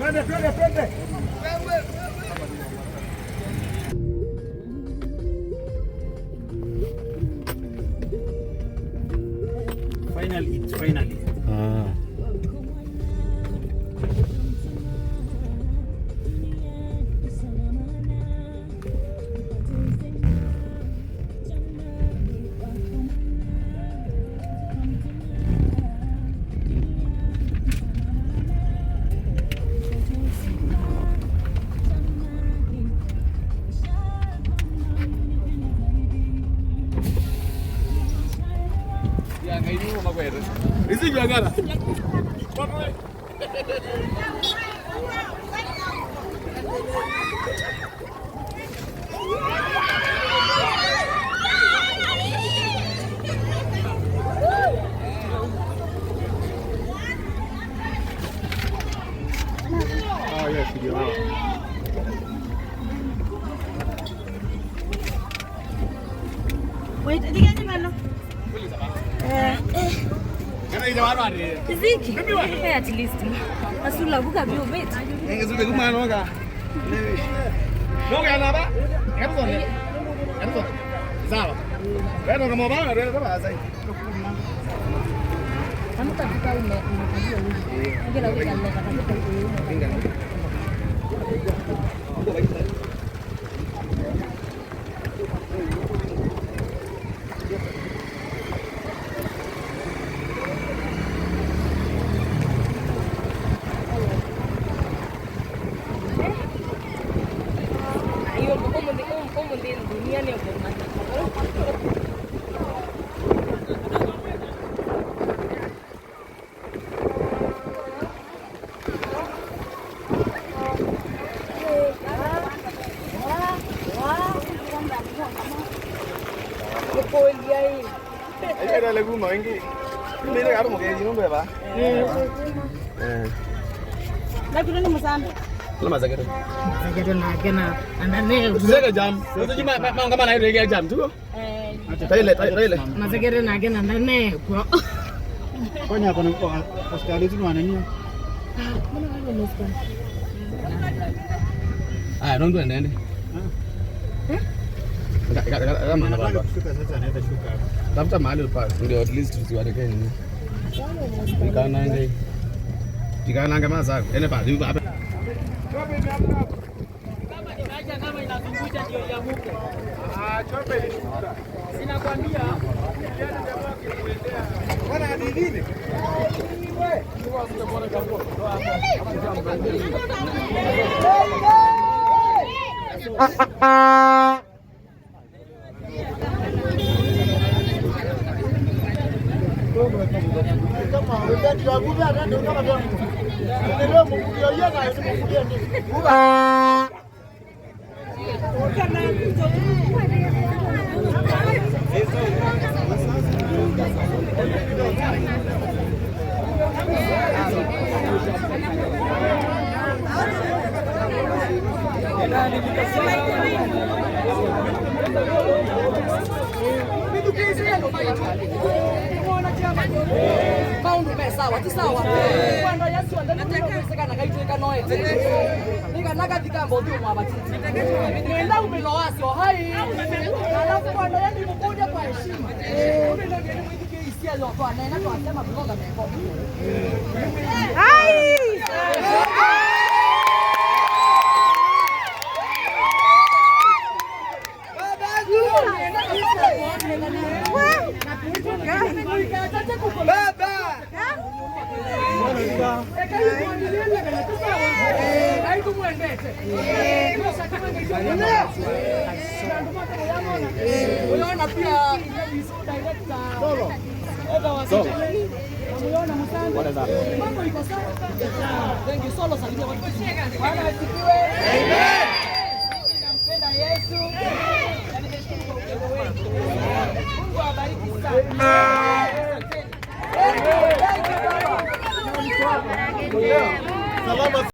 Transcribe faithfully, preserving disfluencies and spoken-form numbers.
Twende, twende, twende. Finally, it's finally. Ah. Wait, thikeni vano. Eh, eh. Ziki. Eh, at least. Asula buka bio, wait. Nge zule kumanoka. Noka naba. Kapsone. Kapsone. Sawa. Wena kama bana, wena kama asai. Kama katika ume, umekalia huyu. Ngela wika leka katika huyu. Ayo ĩtale kuma ĩngĩ. Mĩnĩ karo mũkeli nũndũ eva. Eh. Lakini nĩ mũsambe. Nĩ masekete. Masekete nake na, na nĩ. Tuseke jam. Tusiji ma, ma, ma, kama na ile jam tu. Eh. Taile, taile, taile. Masekete nake na ndane kwa. Kwani hapa ni kwa hospitali tu wanania? Ah, mbona wale wamesema? Aya, no ndwende ende. Nga, nga, nga, nga, mana baba. Nataka kufika sasa, anaweza shuka hapa. Tafuta mahali pa, ndio at least tusiwalekee nini. Ikanange. Ikanange masaa. Ene pa, yu baba. Kama inaja, kama inazungusha ndio iamuke. Ah, chombe ilishuka. Sinakwambia. Maũndũ me sawa, ti sawa. Kwenda Yesu, andũ nĩ kũseka na kaitũ ĩkanoete. Nĩ kana kathikamba ũthiũ mwa batiti. Nenda umĩlo wasyo, hai. Alafu kwenda Yesu, mũkũlye kwa heshima. Umĩlo nĩ mwĩthukĩĩsya yo kwa nena twasema bloga meko. Hai! Baba! Unaona pia director. Solo. What is that? Mambo iko sawa. Thank you. Solo, salimia watu. Bwana asifiwe. Amen. Nampenda Yesu. Na nimeshukuru kwa upendo wenu. Mungu awabariki sana. Thank you, Baba. Salama.